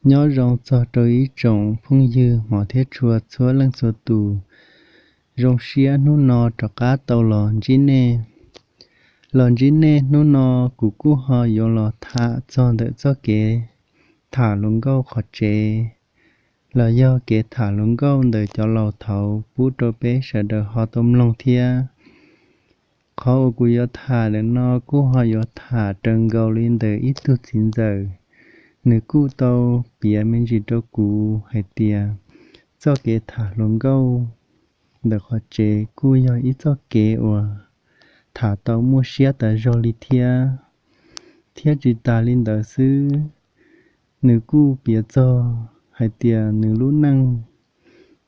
Nyob zoo txog rau ib tsoom phooj ywg hmov thiab tshua txhua leej txhua tus. Zoo siab hnub no rov qab tau los ntsib nej. Los ntsib nej hnub no kuv kuj ho yuav los tham txog ntawm txoj kev tham hluas nkauj qhov tsev, los yog kev tham hluas nkauj ntawm cov laus thaud pub rau peb sawv daws ho tau mloog thiab. Qhov uas kuv yuav tham ntawm no kuj ho yuav tham raws nkaus li ntawm ib tug txiv ntxawm, nws kuj tau piav me ntsis rau kuv hais tias txoj kev tham hluas nkauj ntawm qhov tsev kuj yog ib txoj kev uas tham tau muaj siab tas zog li thiab. Thiab tsis tas li ntawd xwb, nws kuj piav txog hais tias nws lub neej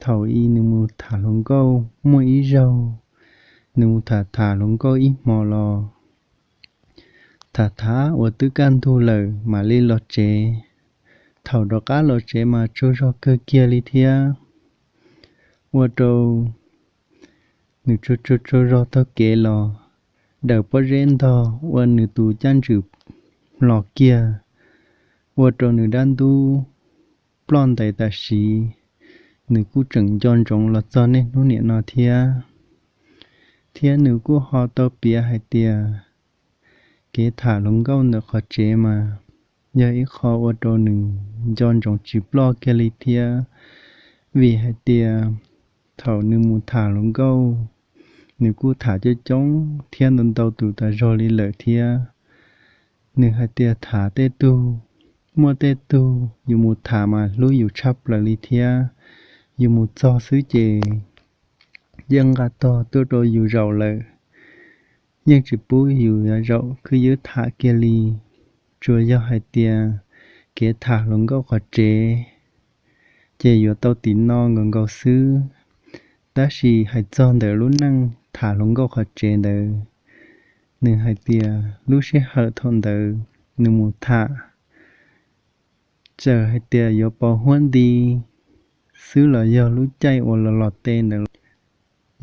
thaum i nws mus tham hluas nkauj muaj ib zaug, nws mus tham tham hluas nkauj ib hmo los tham tham uas twb kaj ntug lawm mam li los tsev. Thaum rov qab los tsev mas tsaug zog kawg kiag li thiab. Ua rau nws tsaug tsaug zog taug kev los, daws pob zeb ntog ua nws tus caj ntswm hlo kiag, ua rau nws dab ntub ploj ntais tam sim. Nws kuj tseem nco ntsoov los txog niaj hnub nim no thiab. Thiab nws kuj ho tau piav hais tias kev tham hluas nkauj ntawm qhov tsev mas yog ib qho ua rau nws nco ntsoov tsis ploj kiag li thiab. Vim hais tias thaum nws mus tham hluas nkauj, nws kuj tham coob coob thiab ntau ntau tus tas zog li lawm thiab. Nws hais tias tham tej tug, muaj tej tug yus mus tham mas hlub yus tshaj plaws li thiab. Yus mus txog xwb ces yeej nqa tog tuaj rau yus zaum lawm, yeej tsis pub yus yuav zaum khwb ywb tham kiag li. Tsuas yog hais tias kev tham hluas nkauj qhov tsev ces yuav tau tim no nkaus nkaus xwb. Tab sis hais txog ntawm lub neej tham hluas nkauj qhov tsev ntawd, nws hais tias lub sij hawm thaum ntawd nws mus tham, txawm hais tias yuav pos huab nti xwb los yog lub caij uas los los teb ntawd,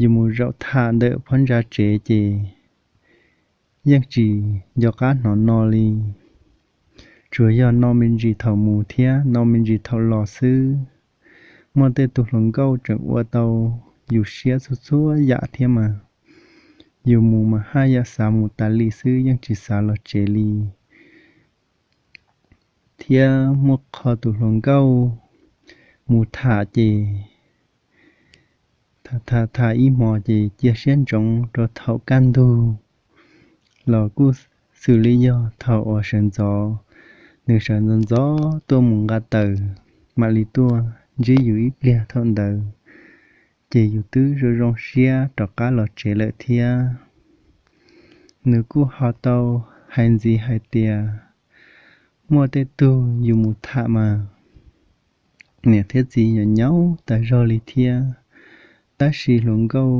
yus mus zaum tham ntawm phab ntsa tsev ces yeej tsis nco qab hnov no li. Tsuas yog no me ntsis thaum mus thiab no me ntsis thaum los xwb. Muaj tej tug hluas nkauj tseem ua tau yus siab txhua txhua yam thiab mas, yus mus mas haj yam xav mus tas li xwb yeej tsis xav los tsev li. Thiab muaj qhov tus hluas nkauj mus tham ces tham tham tham ib hmo ces cia siab ntsoov rau thaum kaj ntug los kuj xws li yog thaum uas sawv ntxov, nws sawv ntxov ntxov tuaj mus nqa taws mam li tuaj ntsib yus ib pliag thaum ntawd, ces yus twb zoo zoo siab rov qab los tsev lawm thiab. Nws kuj ho tau hais ntxiv hais tias muaj tej tug yus mus tham mas niam thiab txiv nyaum nyaum tas zog li thiab, tab sis hluas nkauj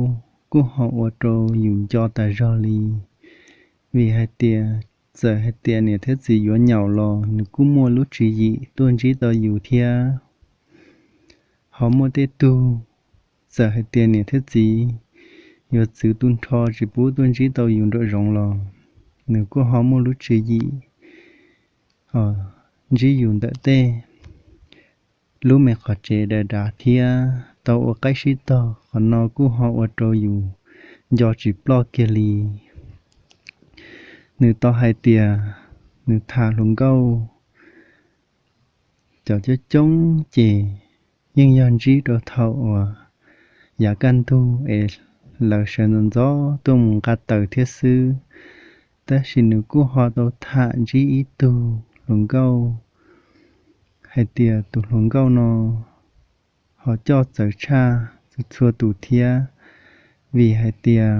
kuj ho ua rau yus nco tas zog li. Vim hais tias txawm hais tias niam thiab txiv yuav nyaum los nws kuj muaj lub tswv yim tuaj ntsib tau yus thiab. Ho muaj tej tug, txawm hais tias niam thiab txiv yuav txwv tu nrho tsis pub tuaj ntsib tau yus nraum zoov los nws kuj ho muaj lub tswv yim ntsib yus ntawm tej lub me qhov tsev dav dav thiab tau ua qaib sib tog. Qhov no kuj ho ua rau yus nco tsis ploj kiag li. Nws tau hais tias nws tham hluas nkauj cov coob coob ces yeej yog ntsib rau thaum uas yav kaj ntug es lawv sawv ntxov ntxov tuaj mus nqa taws thiab xwb. Tab sis nws kuj ho tau tham ntsib ib tug hluas nkauj hais tias tus hluas nkauj no ho coj txawv tshaj txhua tus thiab, vim hais tias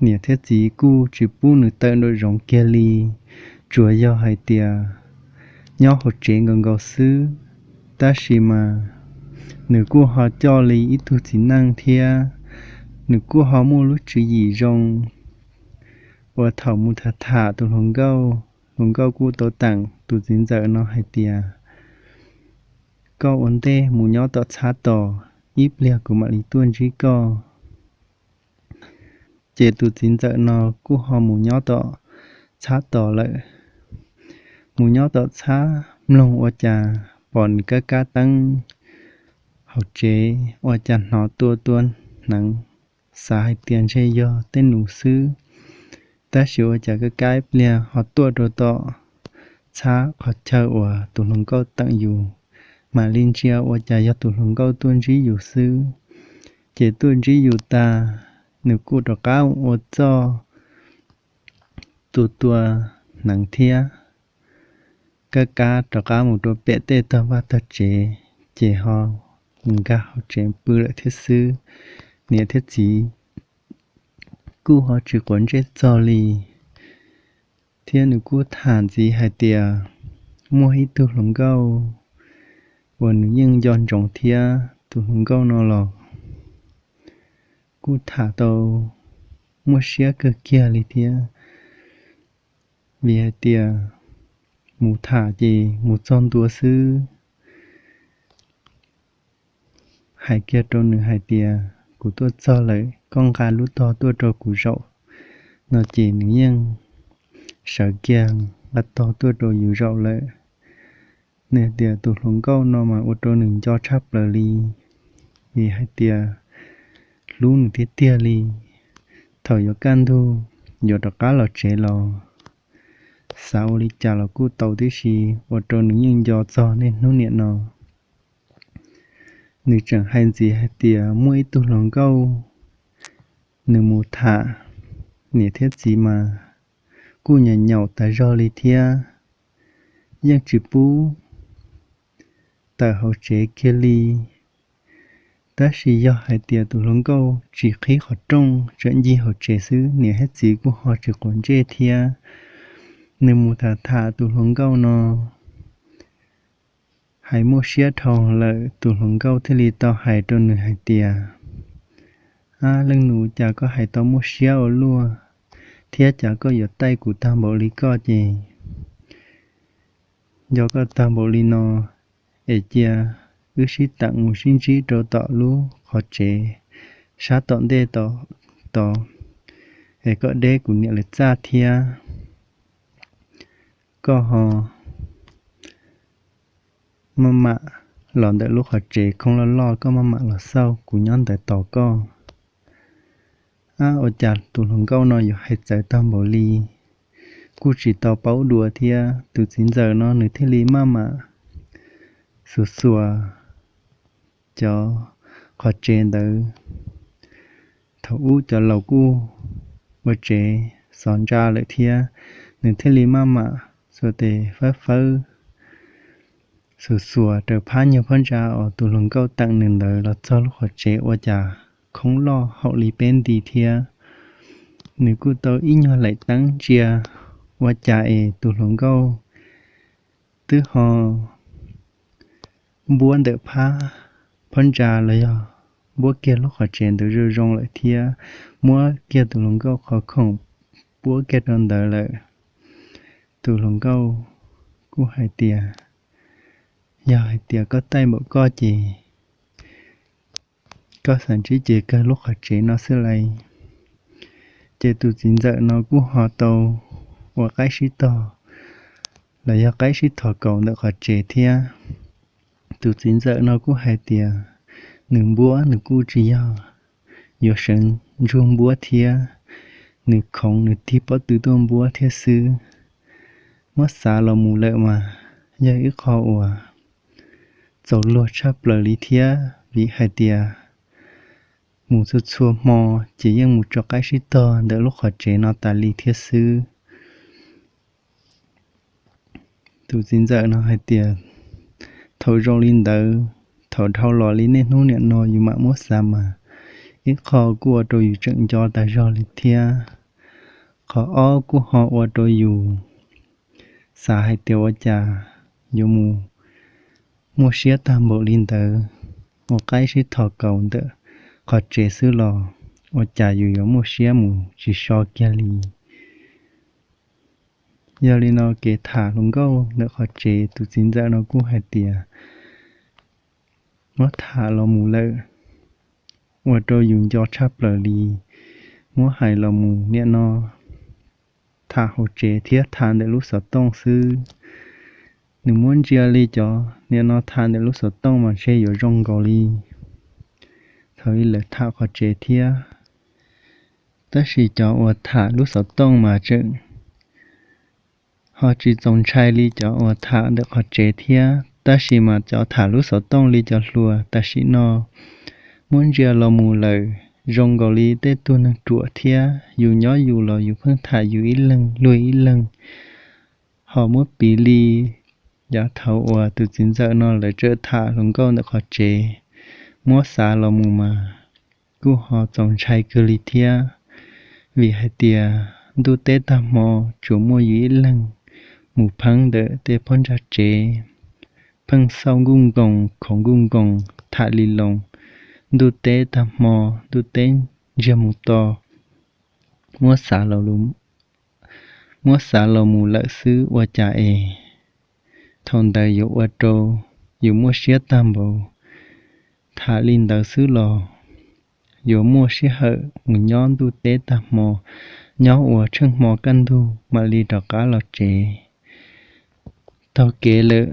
niam thiab txiv kuj tsis pub nws tawm nraum zoov kiag li, tsuas yog hais tias nyob hauv tsev nkaus nkaus xwb. Tab sis mas nws kuj ho coj li ib tug txiv neej thiab, nws kuj ho muaj lub tswv yim zoo uas thaum mus tham tham tus hluas nkauj, hluas nkauj kuj tau teem tus txiv ntxawm no hais tias, koj ua ntej mus nyob tom txhab tos, ib pliag kuv mam li tuaj ntsib koj. Ces tus txiv ntxawm no kuj ho mus nyob tom txhab tos lawm. Mus nyob tom txhab mloog ua cas pom nws kab kab teeb hauv tsev ua cas hnov tua tua hneev, xav hais tias ntshe yog tej nus xwb, tab sis ua cas kab kab ib pliag ho tuaj rau tom txhab qhov chaw uas tus hluas nkauj teem yus, mam li ntsia ua cas yog tus hluas nkauj tuaj ntsib yus xwb. Ces tuaj ntsib yus tas, nws kuj rov qab ua txoj tua tua hneev thiab kab kab rov qab mus rau pem tej tog vaj tog tsev, ces ho nkag hauv tsev pw lawm thiab xwb. Niam thiab txiv kuj ho tsis quav ntsej txog li, thiab nws kuj tham ntxiv hais tias muaj ib tug hluas nkauj uas nws yeej nco ntsoov thiab, tus hluas nkauj no los kuj tham tau muaj siab kawg kiag li thiab, vim hais tias mus tham ces mus txog ntua xwb, hais kiag rau nws hais tias kuv tuaj txog lawm, koj nqa lub tog tuaj rau kuv zaum no ces nws yeej sawv kiag nqa tog tuaj rau yus zaum lawm. Nws tias tus hluas nkauj no mas ua rau nws nco tshaj plaws li, vim hais tias hlub nws tiag tiag li. Thaum yuav kaj ntug yuav rov qab los tsev los xav ua li cas los kuj tau tib si, ua rau nws yeej nco txog niaj hnub niam no. Nws tseem hais ntxiv hais tias muaj ib tug hluas nkauj nws mus tham niam thiab txiv mas kuj nyaum nyaum tas zog li thiab, yeej tsis pub tawm hauv tsev kiag li. Tab sis yog hais tias tus hluas nkauj tsis qhib qhov rooj tseem ncig hauv tsev xwb, niam thiab txiv kuj ho tsis quav ntsej thiab. Nws mus tham tham tus hluas nkauj no hais muaj siab dhau lawm, tus hluas nkauj thiaj li tau hais rau nws hais tias, Ab, leej nus, cas koj hais tau muaj siab ua luaj thiab, cas koj yuav taij kuv tag npaum li koj ces nco koj tag npaum li no, es cia wb sib teem mus sib ntsib rau tom lub qhov tsev sab tom ntej tod, es koj deb kuv niam lawv txaj thiab. Koj ho maj mam los ntawm lub qhov tsev khoob loj loj, koj maj mam los xauj, kuv nyob ntawd tos koj. Ab, ua cas tus hluas nkauj no yuav hais txawv tag npaum li, kuj tsis tau paub dua thiab. Tus txiv ntxawm no nws thiaj li maj mam xuas xuas cov qhov tsev ntawd. Thaum ub cov laus kuj ua tsev xov ntsa lawm thiab, nws thiaj li maj mam xuas tes fawb fawb xuas xuas raws phab nyuag phab ntsa uas tus hluas nkauj teem nws ntawd los txog lub qhov tsev ua cas khoob loj haum li peb nti thiab. Nws kuj tau ib nyuag laim teeb ntsia ua cas es tus hluas nkauj twb ho npuab ntawm phab, phab ntsa los yog npuab kiag lub qhov tsev ntawd zoo zoo lawm thiab, muab kiag tus hluas nkauj qhov khoom puab kiag rau ntawd lawm. Tus hluas nkauj kuj hais tias, Yog hais tias koj taij npaum koj ces koj xav ntsib ces kawg lub qhov tsev no xwb lauj. Ces tus txiv ntxawm no kuj ho tau ua qaib sib tog los yog qaib sib thos kaus ntawm qhov tsev thiab. Tus txiv ntxawm no kuj hais tias nws npuab nws kuj tsis yog yuav seev ntsug npuab thiab, nws khoov nws tig pob tw tuaj npuab thiab xwb. Muab xav los mus lawm mas yog ib qho uas txaus luag tshaj plaws li thiab, vim hais tias mus txhua txhua hmo ces yeej mus tso qaib sib tog ntawm lub qhov tsev no tas li thiab xwb. Tus txiv ntxawm no hais tias, Thaum zoo li ntawd, thaum dhau los li niaj hnub niam no yus mam muab xav mas ib qho kuj ua rau yus tseem nco tas zog li thiab. Qhov ob kuj ho ua rau yus xav hais tias ua cas yuav mus muaj siab tag npaum li ntawd, ua qaib sib thos kaus ntawm qhov tsev xwb los ua cas yus yuav muaj siab mus tsis so kiag li. Yog li no kev tham hluas nkauj ntawm qhov tsev tus txiv ntxawm no kuj hais tias muab tham los mus lawm, ua rau yus nco tshaj plaws li. Muab hais los mus niam no tham hauv tsev thiab tham ntawm lub xov tooj xwb, Nws muab ntsia li cov niam no tham ntawm lub xov tooj mas ntshe yuav zoo nkaus li thaum ub lawv tham qhov tsev thiab. Tab sis cov uas tham lub xov tooj mas tseem ho tsis txaus ntshai li cov uas tham ntawm qhov tsev thiab. Tab sis mas cov tham lub xov tooj li cov hluas tam sim no muab ntsia los mus lawm zoo nkaus li tej tug neeg ruam thiab. Yus nyob yus los yus pheej tham yus ib leeg luag ib leeg. Ho muab piv li yav thaum uas tus txiv ntxawm no lawv tseem tham hluas nkauj ntawm qhov tsev, muab xav los mus mas kuj ho txaus ntshai kawg li thiab. Vim hais tias ntuj teb tag hmo tsuas muaj yus ib leeg mus pheeb ntawm tej phab ntsa tsev, pheej xauj nkuj nkoos khoov nkuj nkoos tham li loos. Ntuj teb tag hmo, ntuj teb ntsiag mus to, muab xav los muab xav los mus lawm xwb ua cas es thaum ntawd yuav ua rau yus muaj siab tag npaum. Tham li ntawd xwb los yuav muaj sij hawm mus nyob ntuj teb tag hmo, nyob ua tsheej hmo kaj ntug mam li rov qab los tsev. Taug kev lawm,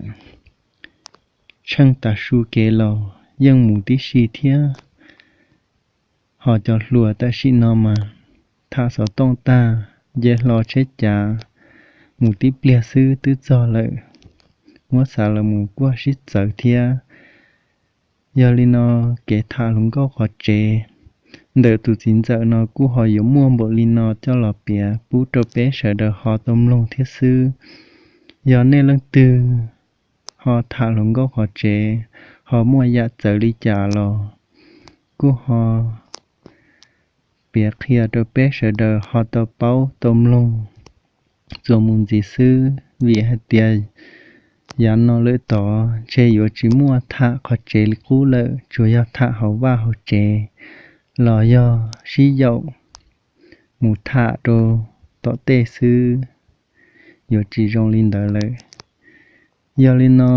tsheej tav su kev los yeej mus tib si thiab. Ho cov hluas tam sim no mas tham xov tooj tag, nce hlo tsheb cav mus tib pliag xwb twb txog lawm. Muab xav los mus kuj sib txawv thiab. Yog li no, kev tham hluas nkauj qhov tsev ntawm tus txiv ntxawm no kuj ho yuav muaj npaum li no coj los piav pub rau peb sawv daws ho tau mloog thiab xwb. Yog nej leej twg ho tham hluas nkauj qhov tsev ho muaj yam txawv li cas los kuj ho piav qhia rau peb sawv daws ho tau paub tau mloog txuas mus ntxiv xwb. Vim hais tias yav no lawm tod ntshe yuav tsis muaj tham qhov tsev li qub lawm, tsuas yog tham hauv vaj hauv tsev los yog sib yaum mus tham rau tom tej xwb, yuav tsis zoo li ntawd lawm. Yog li no,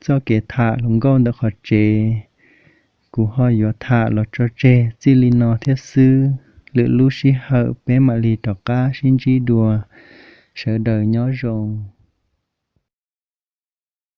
txoj kev tham hluas nkauj ntawm qhov tsev kuv ho yuav tham los tso tseg txij li no thiab xwb. Lwm lub sij hawm peb mam li rov qab sib ntsib dua. Sawv daws nyob zoo.